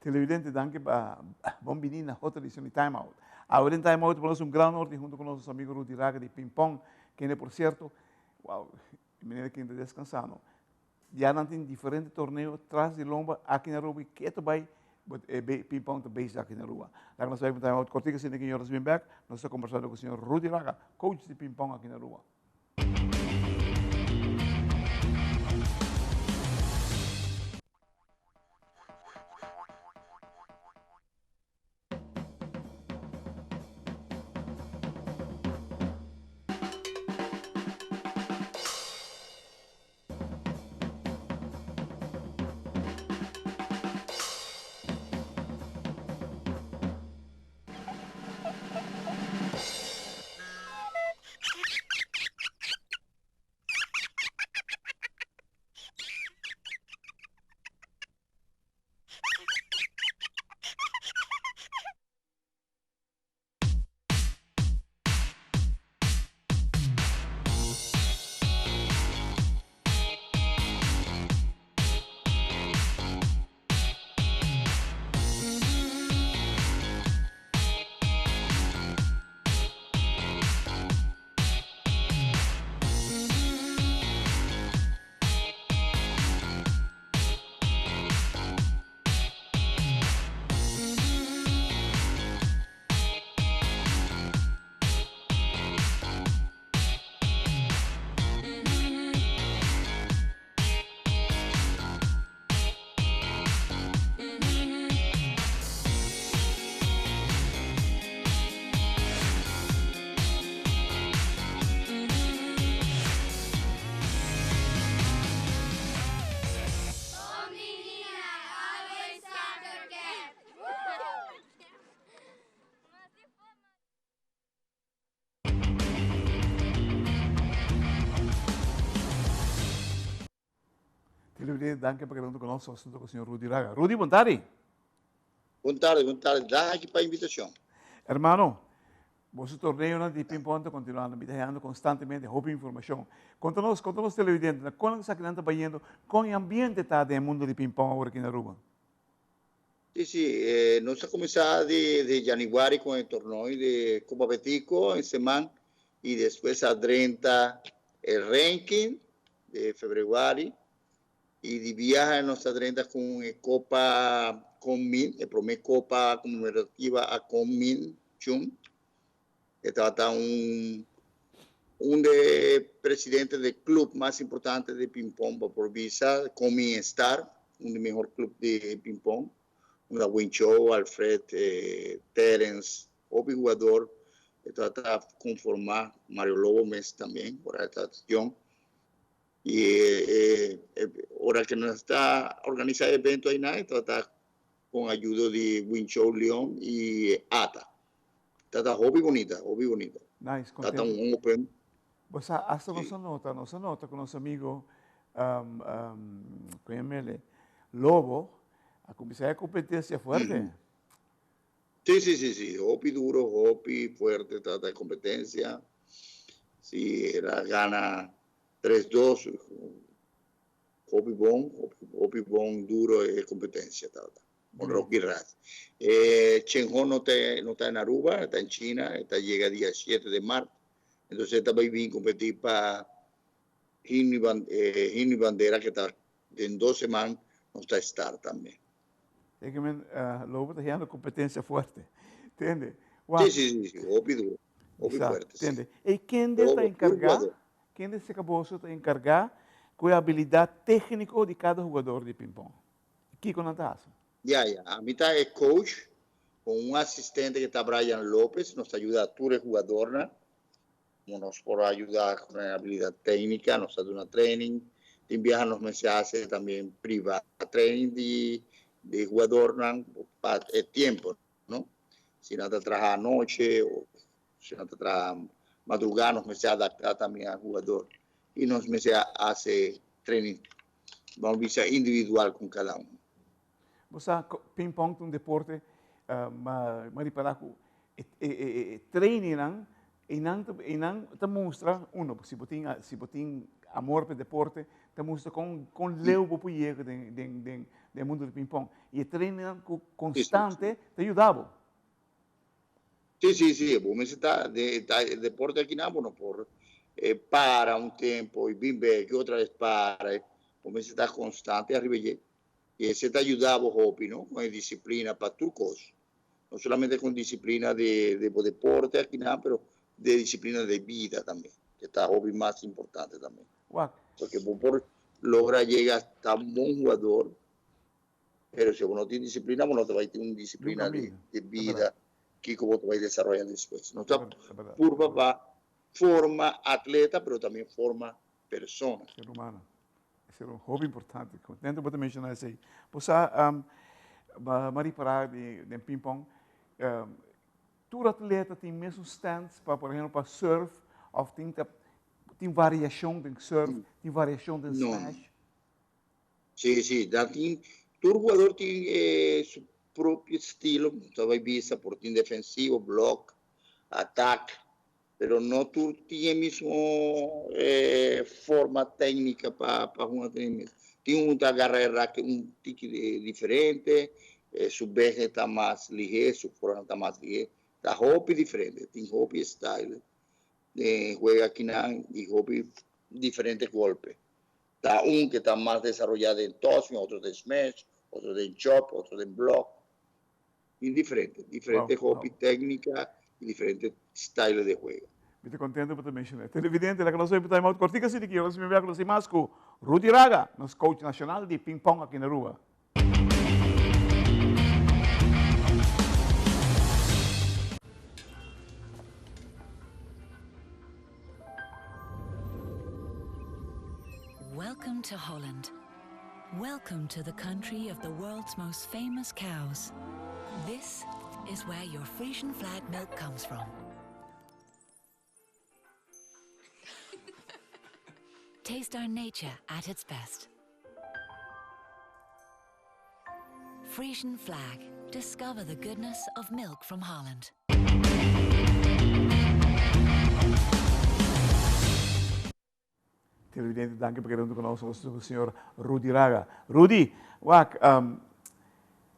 Televidente danki pa bon bini na otro edicion di Time Out. Awe den Time Out por nos un gran honor di hunto cu nos amigo Rudy Raga di Ping Pong, kende por cierto, wow, e manera kende ta descansa no. Ya nan tin diferente torneo tras di lomba aki na Aruba y keto bay but e ping pong ta bezig aki na Aruba. Laga nos bay pa un time out cortico asina ki ñor nos bin bek nos ta combersando cu señor Rudy Raga, coach di ping pong aki na Aruba. Televidente, danki pa keda hunto ku nos asunto ku señor Rudy Raga. Rudy, bon tardi. Bon tardi, bon tardi. Danki pa invitacion. Hermano, boso torneonan di ping-pong ta continuando. Mi ta hayando constantemente hopi informacion. Conta nos, conta nos televidentenan, con esakinan ta bayendo, con e ambiente ta den e mundo di ping-pong awor aki na Aruba? Si, si. Nos a cuminsa di januari con e torneo di Copa Betico en seman y despues a drenta e ranking di februari y di biaha nos ta drenta con e Copa Conmin, e prome Copa Conmemorativa a Conmin Chung. E tabata un un de presidente de club mas importante de ping pong pa por bisa, Conmin Star, un de mehor club de ping pong. Unda Win Cho, Alfred, Terence, hopi jugador e tabata conforma, Mario Lobo mes tambe, ora e tabata jong. Y ora que nos ta organisa e evento ayna e tabata con ayudo di Win Cho Leon y Ata. Tata hopi bonita, hopi bonita. Nice, Tata contento. un open. Bo sa, hasta nos a nota, nos a nota cu nos amigo, um, um, con yamele, Lobo, a cuminsa e competencia fuerte. Si, si, si, si. Hopi duro, hopi fuerte tata e competencia. Si, el a gana tres dos, hopi bon, hopi, hopi bon, duro e competencia tata. Con Rocky Ras. E Chen Ho no ta, no ta en Aruba, e ta en China, e ta yega dia siete de mart. Entonces e ta bay bin competi pa Himno y Ban, Himno y Bandera que ta den dos seman nos ta start tambe. E ke men Lobo ta hendo competencia fuerte. Tende? Si, si, si, si, hopi duro, hopi fuerte, si. Tende? E kende ta encarga, kende cerca boso ta encarga cu e habilidad tecnico di cada hugador di ping pong? Kiko nan ta hasi? Ya, ya. Ami ta e coach con un asistente que ta Brian Lopez. Nos ta yuda tur e hugadornan. Como nos por a yuda con e habilidad tecnica, nos ta duna training. Tin biaha nos mester haci tambe priva training di di hugadornan pa e tiempo, no? Si nan ta traha anochi o si nan ta traha madruga, nos mester adapta tambe al hugador. Y nos mester haci training Vamos bisa individual con cada un. Bo sa ping pong ta un deporte ma mi a ripara cu e trainingnan eynan eynan ta mustra uno si bo tin si bo tin amor pa e deporte ta mustra con con leu bo por yega den den den. den mundo di ping-pong. Y e training cu constante ta yuda bo. Si, si, si. Bo mester ta den e deporte aki nan, bo no por para un tempo y bin bek y otra vez para. Bo mester ta constante ariba dje. Y esey ta yuda bo hopi, no? Con e disciplina pa tur cos. No solamente con disciplina di bo deporte aki nan, pero di disciplina di bida tambe, que ta hopi mas importante tambe. Wak. Porque bo por logra yega ta un bon jugador, pero si bo no tin disciplina, bo no ta bay tin un disciplina di bida kico bo ta bay desaroya despues. No ta purba pa forma atleta, pero tambe forma persona. Ser humano. Esei ta hopi importante. Contento bo ta menciona esei. Bo sa, m'a ripara den ping-pong, tur atleta tin mesun stance pa, por ehempel, pa surf, of tin ta, tin variacion den surf, tin variacion den smash? Si, si. Nan tin, tur jugador tin su propio estilo, ta bay bisa, por tin defensivo, block, attack, pero no tur tin e mismo forma técnica pa hunga tenis. Tin un ta agarra e raket un tiki diferente, su backhand ta mas lihé, su forehand ta mas lihé. Ta hopi diferente, tin hopi style den juega akinan y hopi diferente golpe. Ta un ke ta mas desaroyá den topspin, otro den smash, otro den chop, otro den block. Tin diferente, diferente hopi técnica y diferente style de juego. Mi ta contento pa ta menciona. Televidente, laga nos oye pa time out cortico así di ki ora si mi bia conoci mas cu Rudy Raga, nos coach nacional di ping pong aki na Aruba. Welcome to Holland. Welcome to the country of the world's most famous cows. This is where your Frisian flag milk comes from. Taste our nature at its best. Frisian flag. Discover the goodness of milk from Holland. Televidente, danki pa keda huntu ku nos. Nos ta ku señor Rudy Raga. Rudy, wak,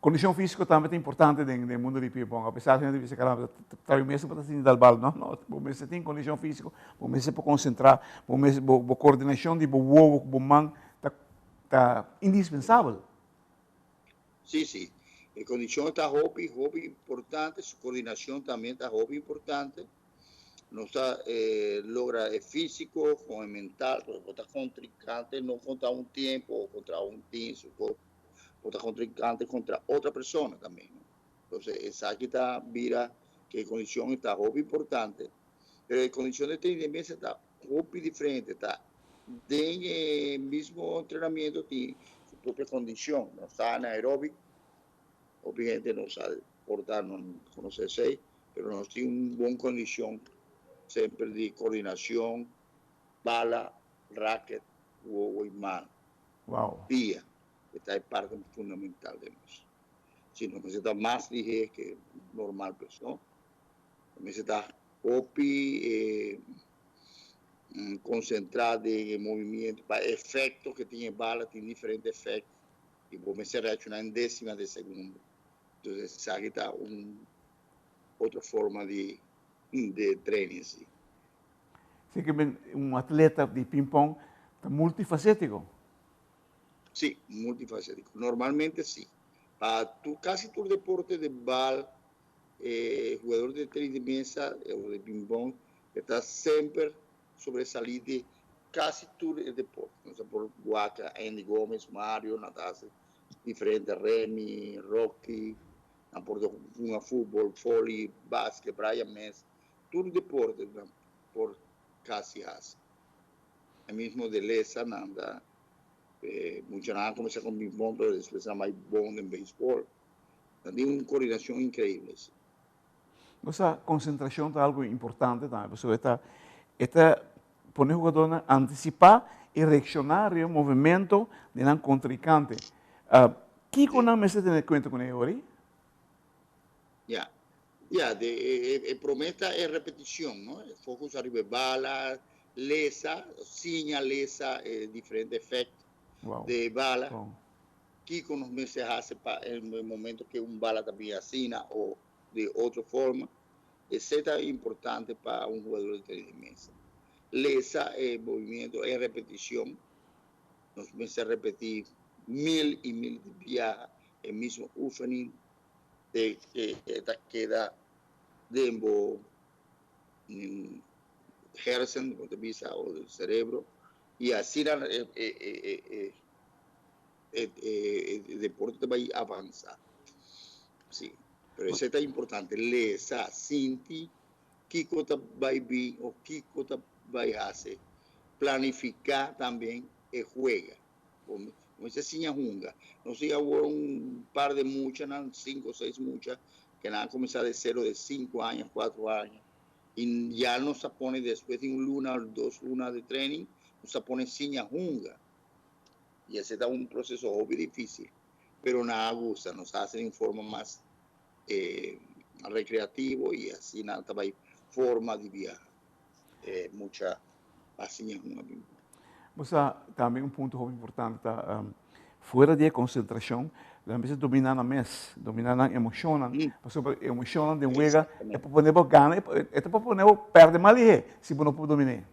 kondishon físiko tambe ta importante den den mundu di ping-pong. Apesar ku hende ta bisa caramba, ta mi mester pa ta sinti dal bal. No, no, bo mester tin kondishon físiko, bo mester por konsentrá, bo mester, bo bo koordinashon di bo wowo ku bo man ta ta indispensabel. Sí, sí. E kondishon ta hopi, hopi importante, su koordinashon tambe ta hopi importante. Nos ta logra e físico con e mental, porque bo ta contrincante no contra un tiempo o contra un team, bo ta contrincante contra otra persona tambe, no? Entonces esaki ta bira que e condicion ta hopi importante, pero e condicion de tenis de mesa ta hopi diferente, ta den e mismo entrenamiento tin su propio condicion, nos ta anaerobic, hopi hende no sa por ta no conoce esey, pero nos tin un bon condicion semper di coordinacion, bala, racket, wowo y man. Wow. Pia, e ta e parte fundamental den nos. Si nos mester ta mas lihe ke normal persona, nos mester ta hopi concentra den e movimiento pa efecto ke tin e bala, tin diferente efecto y bo mester reacciona en decima de segundo. Entonces esaki ta un otro forma di de training si. Si ke men un atleta di ping pong ta multifacetico. Si, multifacetico. Normalmente si. Pa tur casi tur deporte de bal e jugador de tenis de mesa o de ping pong e ta semper sobresali di casi tur e deporte. Nos a por wak Andy Gomez, Mario, nan ta haci diferente, Remy, Rocky, nan por hunga futbol, volley, basket, Brian mes, tur deporte nan por casi haci. E mismo de lesa nan ta, muchanan a cuminsa con ping pong pero despues nan bay bon den beisbol. Nan tin un coordinacion increíble, si. Bo sa, concentracion ta algo importante tambe, pasobra e ta, e ta pone hugadornan anticipa y reacciona riba movimento di nan contrincante. Kico nan mester tene cuenta cune ori? Ya, ya, de, e, e, e prome ta e repeticion, no? E focus ariba e bala, lesa, siña lesa e diferente efect Wow. de e bala. Bon. Kiko nos mester hasi pa e momento ku un bala ta bin asina o di otro forma. Esei ta importante pa un hugador di tenis di mesa. Lesa e movimiento, e repeticion. Nos mester repeti mil y mil di biaha e mismo oefening te ke e ta keda den bo hersen, bo ta bisa, o cerebro. Y asina e e deporte ta bai avansa. Si, pero esei ta importante, lesa, sinti kiko ta bai bin o kiko ta bai hasi, planifiká tambe e juega. Bo mester siña hunga. Nos tin awor un par de muchanan, sinku o seis mucha, ke nan a kuminsá de sero de sinku aña, kuatro aña, i ya nos ta pone despues di un luna o dos luna de training, nos ta pone siña hunga. Y ese ta un proceso hopi difícil, pero nan a gusta, nos a haci di un forma mas recreativo y asina ta bay forma di biaha mucha pa siña hunga ping pong. Bo sa tambe un punto hopi importante ta fuera di e concentracion nan mester domina nan mes, domina nan emocionnan, pasobra e emocionnan den wega e por pone bo gana, e ta por pone bo perde mal lihe si bo no por domin'e.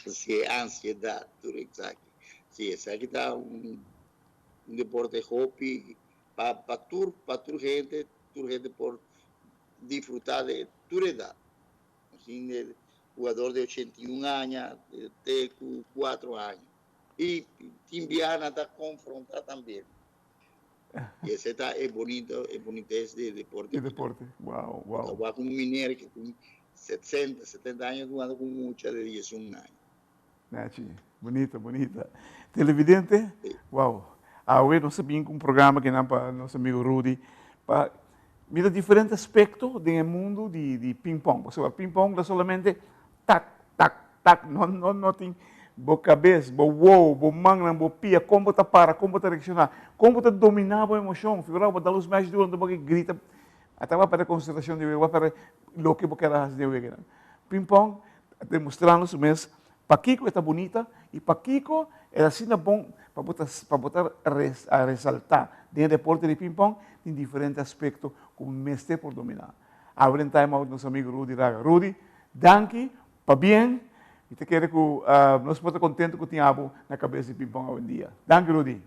Si, ansiedad, tur esaki. Si, esaki ta un deporte hopi pa pa tur pa tur hende, tur hende por disfruta de tur edad. Sin de jugador de 81 aña te cu 4 aña. Y tin biaha nan ta confronta también. Y ese ta e bonito, e bonitez di deporte. Di deporte, wow, wow. Ta wak un meneer que tin 60, 70 años jugando cu mucha de 11 años. Nachi, bonito, bonita. Televidente, Sí. wow. Awe nos a bin cu un programa kinan pa nos amigo Rudy, pa mira diferente aspecto den e mundo di, di ping pong. Pasobra ping pong ta solamente tak, tak, tak, no, no, no tin bo kabes, bo wowo, bo mannan, bo pia, kon bo ta para, kon bo ta reakshoná, kon bo ta dominá bo emoshon. Figurá bo dal un smash duro, anto bo ke grita, ata bo a pèrdè konsentrashon di wega, bo a pèrdè loke bo kere hasi den weganan. Ping-pong ta demostrando su mes pakiko e ta bunita i pakiko e ta asina bon pa bo ta pa bo ta resaltá den e deporte di ping-pong tin diferente aspekto ku mester por dominá. Awe den Time Out nos amigo Rudy Raga. Rudy, danki, pabien, mi ta kere ku nos por ta kontento ku tin abo na kabes di ping-pong awendia. Danki Rudy.